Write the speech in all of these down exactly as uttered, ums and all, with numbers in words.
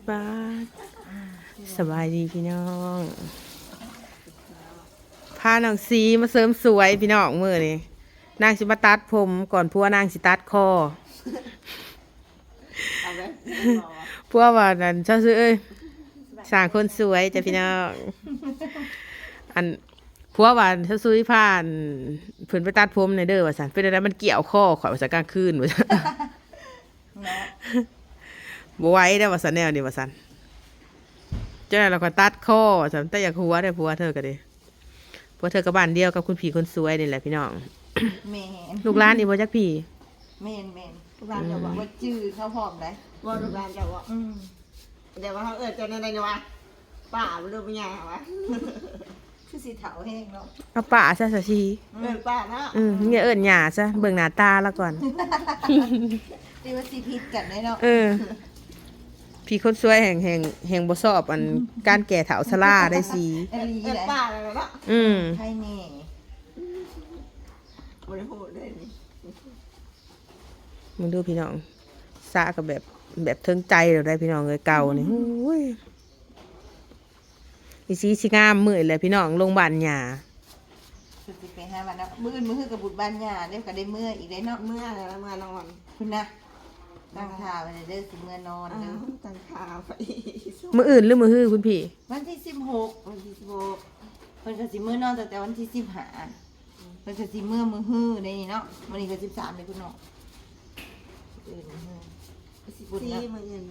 ป้าด สบายดีพี่น้อง พาน้องสีมาเสริมสวยพี่น้องมื้อนี้ นางสิมาตัดผมก่อนผัวนางสิตัดคอ เอาไว้ ผัวว่านั่น เจ้าซื้อเอ้ย สร้างคนสวยจ้ะพี่น้อง อัน ผัวว่าเจ้าซื้อผ่าน เพิ่นไปตัดผมในเด้อว่าซั่น เป็นอะไรมันเกี่ยวคอข่อยว่าซั่นกลางคืนว่าซั่น เนาะ บ่ไหวแล้วว่าซั่น แนวนี้ว่าซั่น เจ้านั้นเราก็ตัดคอว่าซั่น แต่อยากหัวได้ผัวเธอก็ดี ผัวเธอก็บ้านเดียวกับคุณพี่คนสวยนี่แหละพี่น้อง แม่น ลูกหลานอีบ่จักพี่ แม่นแม่น ลูกหลานจะบอกว่าจื้อเขาพร้อมได้ ว่าลูกหลานจะบอก อืม แต่ว่าเขาเอิ้นเจ้านั่นได้นี่วะ ป้าบ่รู้เป็นไงวะ คือสิเฒ่าแฮงเนาะ เอาป้าซะสะชี เอิ้นป้าเนาะ อืม อย่าเอิ้นย่าซะ เบิ่งหน้าตาแล้วก่อน ที่ว่าสิผิดกันได้เนาะ เออ พี่คนสวยแห่ง แห่ง แห่งบ่ชอบอัน การแก่เฒ่าชราได้สิ เอิ้นป้าแล้วเนาะ อืม ใครแน่ บ่ได้โหดเลยนี่ มึงดูพี่น้อง สระก็แบบ แบบเทิงใจเราได้พี่น้องเอ้ย เก่านี่ โอ้ย อีสีสิงามมื้อแหละพี่น้อง ลงบ้านย่า คือสิไปหาบ้านเนาะ มื้ออื่นมื้อฮือกับบุญบ้านย่าเด้อ ก็ได้เมืออีกได้เนาะ เมือแล้วเมือนอน คุณนะ ตั้งท่าไว้เด้อ สิเมือนอนเด้อ อ้าว ตั้งท่าไว้ มื้ออื่นหรือมื้อฮือคุณพี่ วันที่สิบหก วันที่สิบหก เพิ่นก็สิเมือนอนตั้งแต่วันที่สิบห้า เพิ่นก็สิเมือมื้อฮือได้นี่เนาะ มื้อนี้ก็สิบสามเลยคุณเนาะ เออ มื้อฮือ สิบสี่ มื้ออื่น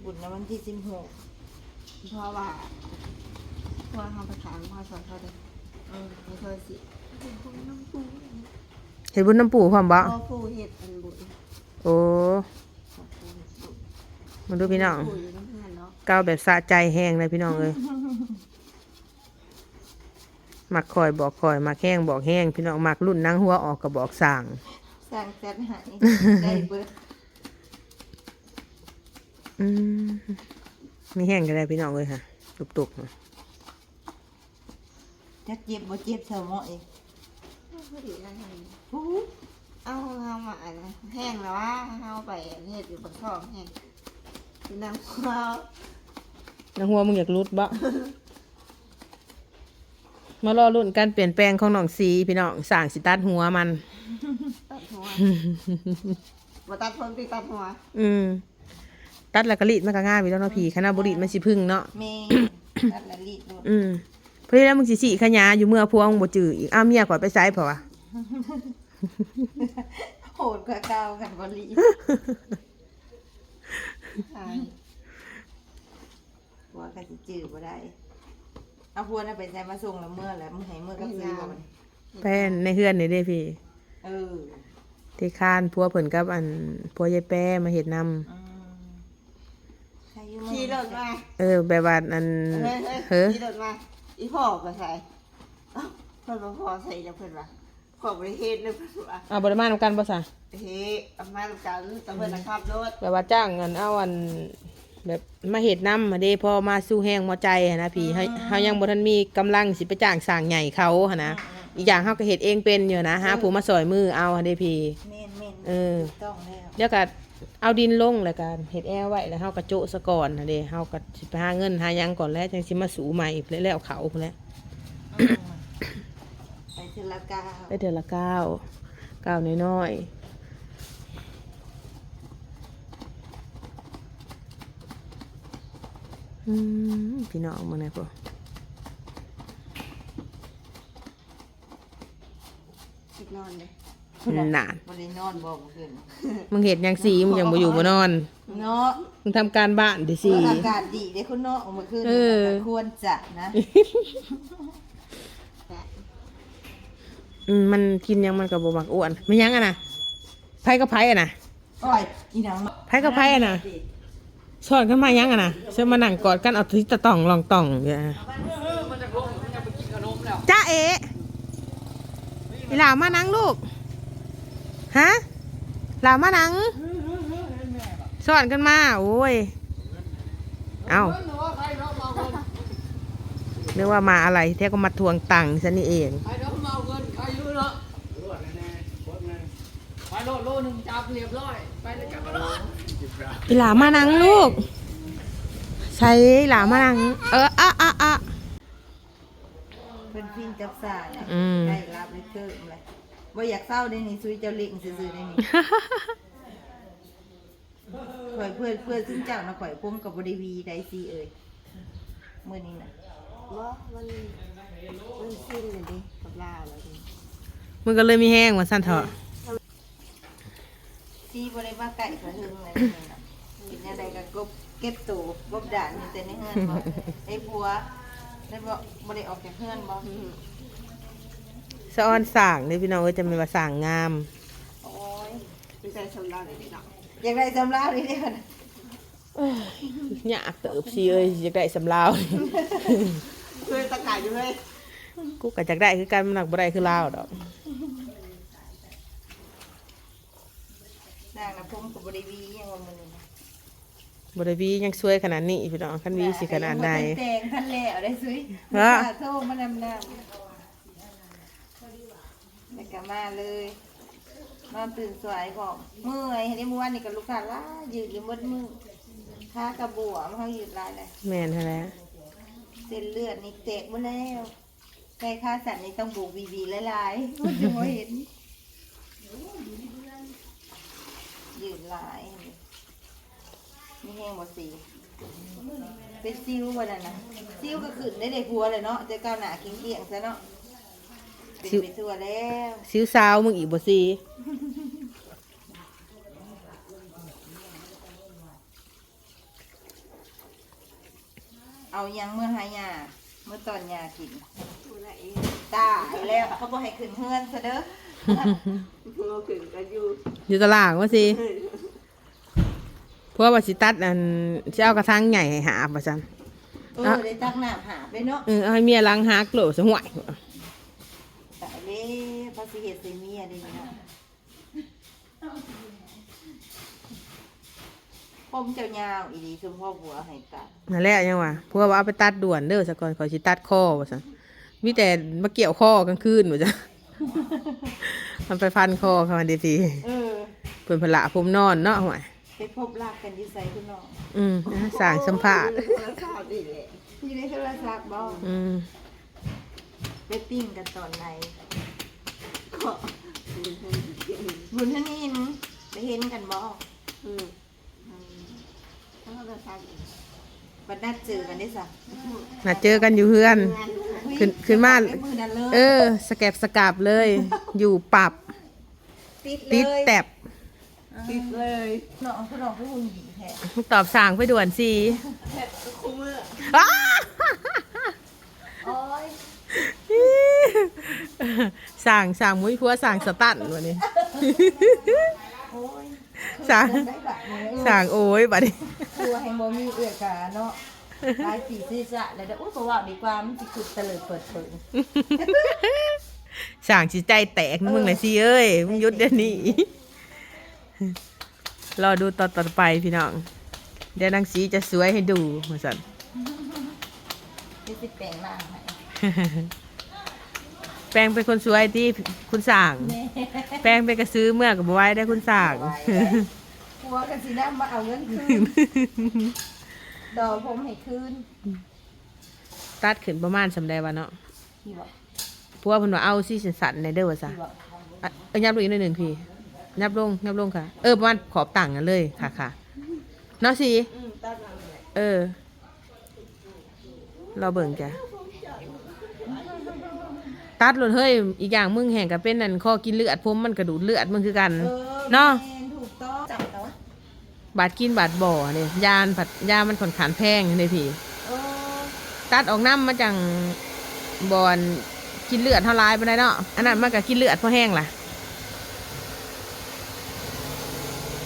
บุญนะวันที่สิบหก เพราะว่า เพราะว่าเฮาไปถามพ่อสอนเขาเด้อ อืม ให้เพิ่นสิ เฮ็ดบุญนำปู่ เฮ็ดบุญนำปู่พร้อมบ่ พ่อปู่เฮ็ดอันบุญ โอ้ มาดูพี่น้อง ปู่อยู่ในเฮือนเนาะ เก่าแบบสะใจแฮงเลยพี่น้องเอ้ย มักคอยบอกคอย มักแฮงบอกแฮง พี่น้อง มักรุ่นหนังหัวออกก็บอกสร้าง สร้างจัดให้ ได้เบิด อืม มีแฮงก็ได้พี่น้องเอ้ยค่ะ ตุกๆ นะ จักเจ็บบ่เจ็บเท่าหมอเอง พอดีแล้วไง อู้ เอาเฮามาอันนั้นแฮงแล้วว่าเฮาไปเฮ็ดอยู่ปากซองแฮง กินน้ำข้าว หนังหัวมึงอยากหลุดบ่ มารอลุ้นการเปลี่ยนแปลงของน้องสีพี่น้อง สร้างสิตัดหัวมัน ตัดหัว บ่ตัดผมติตัดหัว อืม ตัดแล้วก็รีดมันก็งามอยู่แล้วเนาะพี่ คันเอาบ่รีดมันสิพึ่งเนาะ แม่น ตัดแล้วรีดโลด อืม พอดีแล้วมึงสิสิขยาอยู่เมือผัวมึงบ่จื้ออีก อ้าว เมียข่อยไปไสเพราะว่า โหดกว่าเก่าคันบ่รีด ตาย ผัวก็สิจื้อบ่ได้ เอาผัวน่ะไปไสมาส่งแล้วเมือแล้ว มึงให้เมือกับซื้อบ่บัดนี้ แป้นในเฮือนนี่เด้พี่ เออ ที่คานผัวเพิ่นกับอันผัวยายแป้มาเฮ็ดนำ อืม ใครอยู่ ขี่รถมา เออ แบบว่าอัน เฮ้ย เฮ้ย เฮ้ย ขี่รถมา อีพ่อไปไส เอ้า เพิ่นว่าพ่อไสแล้วเพิ่นว่า ขอยบ่ได้เฮ็ดเลยเพิ่นว่า อ้าว บ่ได้มานำกันบ่ซะ เฮ็ด เอามานำกัน แต่เพิ่นน่ะขับรถ แบบว่าจ้างอัน เอาอัน แบบมาเฮ็ดนำหั้นเด้ พอมาสู่แฮงมอใจหั้นนะพี่ เฮา อืม เฮายังบ่ทันมีกำลังสิไปจ้างช่างใหญ่เขาหั้นนะ อืม อืม อีกอย่างเฮาก็เฮ็ดเองเป็นอยู่นะ หา เออ ผู้มาซ่อยมือเอาหั้นเด้พี่ แม่นๆ เออ ถูกต้องแล้ว เดี๋ยวก็เอาดินลงแล้วก็เฮ็ดแอวไว้ แล้วเฮาก็โจะซะก่อนหั้นเด้ เฮาก็สิไปหาเงินหาหยังก่อนแล้ว จั่งสิมาสู่ใหม่พู้นแหละ แล้วเขาพู้นแหละ อืม ไปเทื่อละก้าว ไปเทื่อละก้าว ก้าวน้อยๆ อืม พี่น้อง เบิ่งแหน่พุ้น สินอนเลย นั่น บ่ได้นอนบ่เมื่อคืน มึงเฮ็ดหยังสี มึงยังบ่อยู่บ่นอน เนาะ มึงทำการบ้านติสี อากาศดีเด้คุณเนาะเมื่อคืน เออ ควรจะนะ อืม มันกินหยังมันก็บ่มักอ้วน แม่นหยังอะนะ ไผกับไผอะนะ โอ้ย อีหยัง ไผกับไผอะนะ ซ้อนกันมาหยังอะนะ เชิญมานั่งกอดกัน เอาที่ตะต่องลองต่องอยู่อะ จ้าเอ๋ อีหล่ามานั่งลูก ฮะ หล่ามานั่ง ซ้อนกันมา โอ้ย เอ้า นึกว่ามาอะไร แท้ก็มาทวงตังค์ซะนี่เอง ไปโลดโลหนึ่งจับเรียบร้อย ไปเลยจับมาโลด อีหล่ามานั่งลูก ไป หลามานั่ง เออ อะอะอะ เพิ่นฟินจับซ่าแหละ อืม ได้รับเลยเพิ่มเลย บ่อยากเศร้าได้นี่ ซุยเจ้าเล่งซื่อๆได้นี่ ข่อยเพื่อน เพื่อนซุมเจ้านะ ข่อยผมก็บ่ได้หวีได้สิเอ้ย มื้อนี้นะ บ่ มัน มันสิ้นเลยดิ กับลาวแล้วดิ มันก็เลยมีแฮงว่าซั่นเถาะ สิบ่ได้มาใกล้กะหึงเลยนี่นะ เป็นจั่งใดก็กบ เก็บโต กบดานอยู่แต่ในเฮือนบ่ ได้ผัว ได้บ่ บ่ได้ออกจากเฮือนบ่ อืม สะออนสร้างเด้อพี่น้องเอ้ย จะแม่นว่าสร้างงาม โอ้ย สิใส่สำลาวได้เนาะ อยากได้สำลาวนี่เด้อ เอ้ย ยากเติบสิเอ้ย อยากได้สำลาว เคยตะกายอยู่เฮ้ย กูก็อยากได้คือกัน มันหนักบ่ได้คือลาวดอก นางนะผมก็บ่ได้หวีหยังว่ามื้อนี้นะ บ่ได้หวีหยังสวยขนาดนี้พี่น้อง คันหวีสิขนาดใด ยังบ่ทันแต่งทันแล้วได้ซุย ฮะ ลูกค้าโทรมานำนำ แล้วก็มาเลย นอนตื่นสวยพร้อม เมื่อย เห็นได้เมื่อวานนี่ก็ลูกค้าหลาย ยืนอยู่หมดมื้อ ขากะบวม เฮายืนหลายเลย แม่นหั้นแหละ เส้นเลือดนี่แตกหมดแล้ว ใส่ขาสั้นนี่ต้องโบกบีบีหลายๆ มันจึงบ่เห็น ยืนหลาย มีแฮงบ่สิ เป็นซิวบ่นั่นน่ะ ซิวก็ขึ้นได้ ได้ผัวเลยเนาะ แต่ก้าวหน้าเกลี้ยงๆซะเนาะ เป็นไปทั่วแล้ว ซิวสาวมึงอีกบ่สิ เอายังเมื่อหายา เมื่อตอนยากิน ตายแล้ว เขาบ่ให้ขึ้นเฮือนซะเด้อ บ่ขึ้นก็อยู่ อยู่ตารางว่าสิ เออ พวกว่าสิตัดอัน สิเอากระถางใหญ่ให้หาบว่าซั่น เออ เนาะ ได้ตักน้ำหาบเลยเนาะ เออ เอาให้เมียล้างหากโลดซะ ห่วย ตายแล้ว พระสิเฮ็ดใส่เมียได้เนาะ ผมเจ้ายาวอีหลี สมพ่อผัวให้ตัด นั่นแหละยังว่า ผัวว่าเอาไปตัดด่วนเด้อ ซะก่อน เขาสิตัดคอว่าซั่น มีแต่มาเกี่ยวคอกลางคืนว่าซั่น มันไปพันคอเขาเด้พี่ เออ เพิ่นพละผมนอนเนาะ ห่วย ไปพบรักกันอยู่ไสคุณน้อง อืม อ่ะ สร้างสัมภาษณ์ โทรศัพท์นี่แหละ อยู่ในโทรศัพท์บ่ อืม ไปปิ้งกันตอนไหน ก็บุญทนิน ไปเห็นกันบ่ อืม อืม โทรศัพท์ บัดนัดเจอกันได้ซะ นัดเจอกันอยู่เฮือน เฮือน ขึ้น ขึ้นมา ไปมื้อนั้นเลย เออ สแกบสกาบเลย อยู่ปับ ติดเลย ติดแต็บ ติดเลย น้องคือน้องคือหุ่นดีแท้ ตอบสร้างไปด่วนสิ แทบคู่มื้อ อ้า โอ้ย สร้าง สร้างมุ้ยผัว สร้างสตันวันนี้ โอ้ย สร้าง ได้บัดนี้ สร้างโอ้ยบัดนี้ ผัวแห่งบ่มีเอื้อยกาเนาะ หลายปีศีรษะแล้วเด้อ อุ๊ย บ่เว้าดีกว่า มันสิคิดเตลิดเปิดเปิง สร้างสิใจแตกมึงน่ะสิเอ้ย มึงหยุดเดี๋ยวนี้ รอดูตอนต่อไปพี่น้อง เดี๋ยวนางสีจะสวยให้ดูว่าซั่น เดี๋ยวสิแปลงร่างให้ แปลงเป็นคนสวยติคุณสร้าง แม่ แปลงเป็นกระสือเมือก็บ่ไหวได้คุณสร้าง บ่ไหว ผัวก็สินำมาเอาเงินคืน ต่อผมให้คืน ตัดขึ้นประมาณส่ำใดวะเนาะ นี่บ่ ผัวเพิ่นว่าเอาสีสันๆแหน่เด้อว่าซะ นี่บ่ อ่ะ เอ้ย ยับลงอีกหน่อยหนึ่งพี่ ยับลง ยับลงค่ะ เออ ประมาณขอบตังนั่นเลยค่ะ ค่ะ เนาะสิ อืม ตัดมาเลย เออ รอเบิ่งจ้ะ ตัดโลดเฮ้ย อีกอย่างมึงแห่งก็เป็นนั่น คอกินเลือด ผมมันก็ดูดเลือดมึงคือกัน เออ เนาะ แม่น ถูกต้อง จับแล้ว บาดกินบาดบ่เนี่ย ยามันผัด ยามันค่อนข้างแพงเด้พี่ เออ ตัดออกนำมาจั่งบ่อนกินเลือดเฮาหลายปานใดเนาะ อันนั้นมันก็กินเลือดพอแฮงล่ะ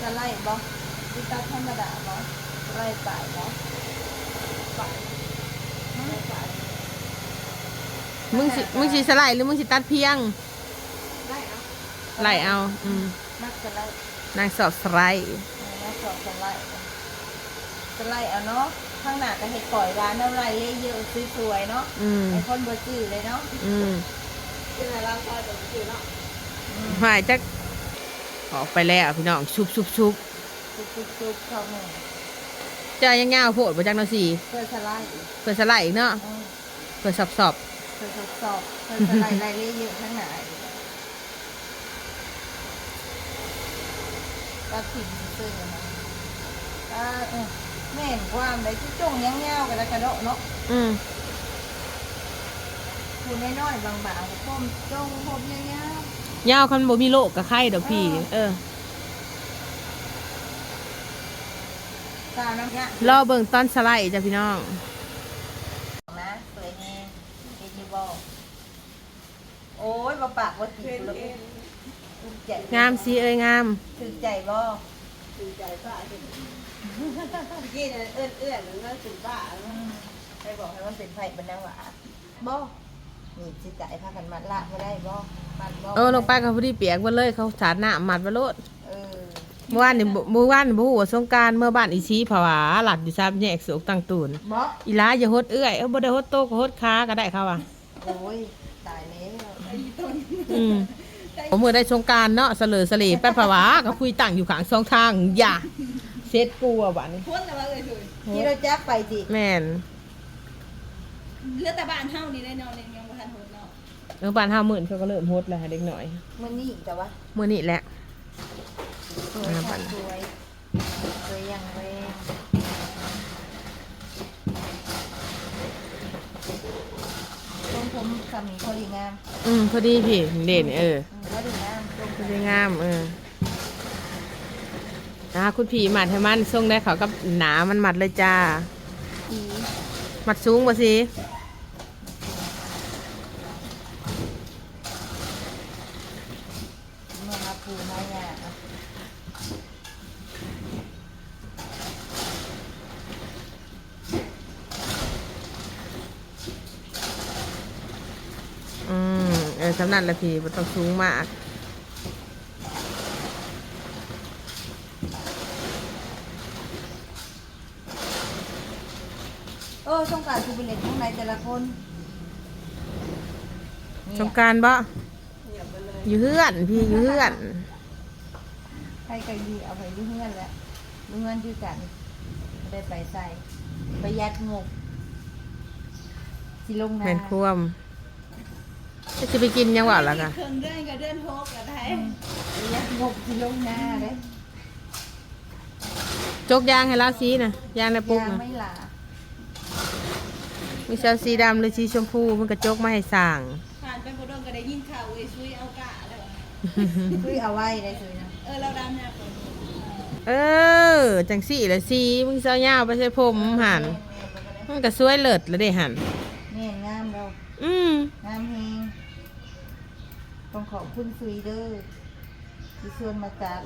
สไลด์บ่ สิตัดธรรมดาบ่ สไลด์ปลายบ่ ปลาย สไลด์ปลาย มึงสิ มึงสิสไลด์หรือมึงสิตัดเพียง ไล่เอา ไล่เอา อืม มักสไลด์ นางชอบสไลด์ เออ นางชอบสไลด์ สไลด์เอาเนาะ ข้างหน้าก็เฮ็ดปล่อยหวานเอาไล่เลเยอร์สวยๆเนาะ อืม ให้คนบ่จื้อเลยเนาะ อืม เป็นอะไรเราซอยตัวจื้อเนาะ อืม หายจัก ออกไปแล้วพี่น้อง ชุบๆๆ ชุบๆๆ เข้าหมู่ จะยังยาวโพดบ่จักเนาะสิ เพื่อสไลด์ เพื่อสไลด์อีกเนาะ เออ เพื่อสอบๆ เพื่อสอบๆ เพื่อสไลด์รายละเอียดข้างหน้าอีก ตัดสินซื่อๆนะ อ่า เออ แม่นความใดที่จงยาวๆ กันแล้วกระโดดเนาะ อืม ผู้น้อยๆ บางๆ ผมจงผมยาวๆ ยาวคันบ่มีโรคกับไข้ดอกพี่ เออ เออ ตาน้ำยะ รอเบิ่งตอนสไลด์จ้ะพี่น้อง นะ สวยแฮง เห็นอยู่บ่ โอ้ย บ่ปากบ่ติดเลย ถูกใจ งามสิเอ้ย งาม ถูกใจบ่ ถูกใจป้าเห็น เมื่อกี้เนี่ยเอื้อนๆ แล้วก็ถูกป้า อืม ใครบอกให้มันเป็นไผบรรณวา บ่ นี่สิจ่ายพากันมัดละบ่ได้บ่ มัดบ่ เออ ลงไปก็พอดีเปียกเบิดเลย เขาสาดน้ำมัดไว้โลด เออ เมื่อวานนี่บ่ เมื่อวานนี่บ่ฮู้ว่าสงกรานต์ เมื่อบ้านอีซี เพราะว่าลัดอยู่สามแยกโศกตั้งตูน บ่ อีหลาอย่าหดเอื้อย เออ บ่ได้หดโตก็หดขาก็ได้เขาว่า โอ้ย ตายแล้ว อืม ผมมื้อได้สงกรานต์เนาะ สะเลอสะเลไป ผวาก็คุยตั้งอยู่ข้างสองทาง อย่า เสร็จกูอะบัดนี้ คนละว่าเอ้ยเฮ้ย ขี่รถจักรไปสิ แม่น เหลือแต่บ้านเฮานี่ได้เนาะ ยังบ่ทันหดเนาะ เออ บ้านเฮามื้อนี้เขาก็เริ่มหดแล้วค่ะ เด็กน้อย มื้อนี้แต่ว่า มื้อนี้แหละ สวย อ่า ค่ะ บ้าน สวย สวยอย่างแรง ทรงผมสามีพอดีงาม อืม พอดีพี่ เด่น เออ อืม พอดีงาม ทรง พอดีงาม เออ อ่า คุณพี่มัดให้มัน ทรงได้เขากับหนามันมัดเลยจ้า สี มัดสูงบ่สิ เมื่อมาปูมายา อืม เออ สำนั้นละพี่ บ่ต้องสูงมาก เออ สงกรานต์สิไปเล่นทางไหนแต่ละคน สงกรานต์บ่ อยู่เฮือนพี่ อยู่เฮือน ใครก็อยู่ เอาไปอยู่เฮือนแหละ อยู่เฮือนคือกัน บ่ได้ไปไส ประหยัดงบ สิลงนา แม่นความ จะสิไปกินหยังวะล่ะกะ เครื่องเดือนกับเดือนหกก็ได้ อืม ประหยัดงบ สิลงนาเด้ จกยางให้ลาวสีนะ ยางในปุก ยาง นะ ไม่หลา มีเสื้อสีดำหรือสีชมพู มันก็จกมาให้สร้าง ผ่านไปบ่โดนก็ได้ยินข่าวเอ้ยซุยเอากะแล้ว ซุยเอาไว้ได้ซุยนะ เออ เราดำเนี่ย เออ จังสี่ละสี มึงเสื้อยาวไปใส่ผมหั่น แม่นๆ มันก็สวยเลิศแล้วเด้หั่น แม่น งามแล้ว อืม งามแฮง ต้องขอบคุณซุยเด้อ ที่ชวนมาตัด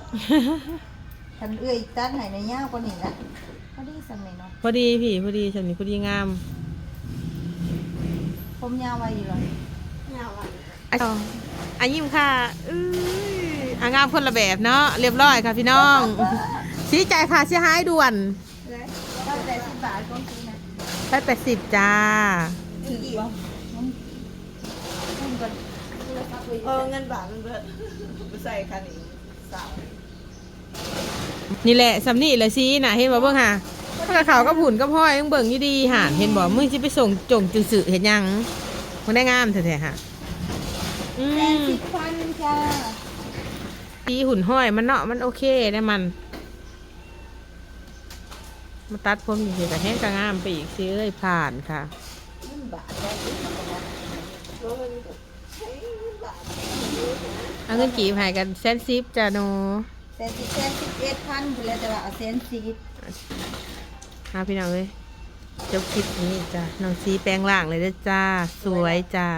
คันเอื้อยตัดให้นะยาวกว่านี้ละ พอดีส่ำนี้เนาะ พอดีพี่ พอดีส่ำนี้ พอดีงาม ผมยาวไวอยู่เหรอ ยาวไว อ่ะ อ่ะ ยิ้มค่ะ อื้อ อ่ะ งามคนละแบบเนาะ เรียบร้อยค่ะพี่น้อง สีจ่ายค่าเสียหายด่วน ร้อยแปดสิบบาท ของสีนะ ร้อยแปดสิบจ้า ถืออีกบ่ คุณก่อน เออ เงินบาทมันเบิด ไปใส่คันนี้ สาว นี่แหละ ส่ำนี้แหละสีน่ะ เห็นบ่ เบิ่งหา มันก็เข้ากับหุ่นกับห้อย มึงเบิ่งอยู่ดีหา เห็นบ่ มึงสิไปส่งจงจื่อๆ เฮ็ดหยัง มึงได้งามแท้ๆ หา อืม แปดสิบพันจ้า สีหุ่นห้อยมันเนาะ มันโอเคได้มัน มาตัดผมอยู่สิ ก็แฮงก็งามไปอีกสิเอ้ย ผ่านค่ะ เงินบาทได้อยู่ เอาเงินกีบให้กันแสนสิบจ้ะหนู แสนสิบ แสนสิบเอ็ดพันพู้นแหละ แต่ว่าเอาแสนสิบ อ่ะ พี่น้องเอ้ย จบคลิปนี้จ้ะ น้องสีแปลงร่างเลยเด้อจ้า สวยจ้า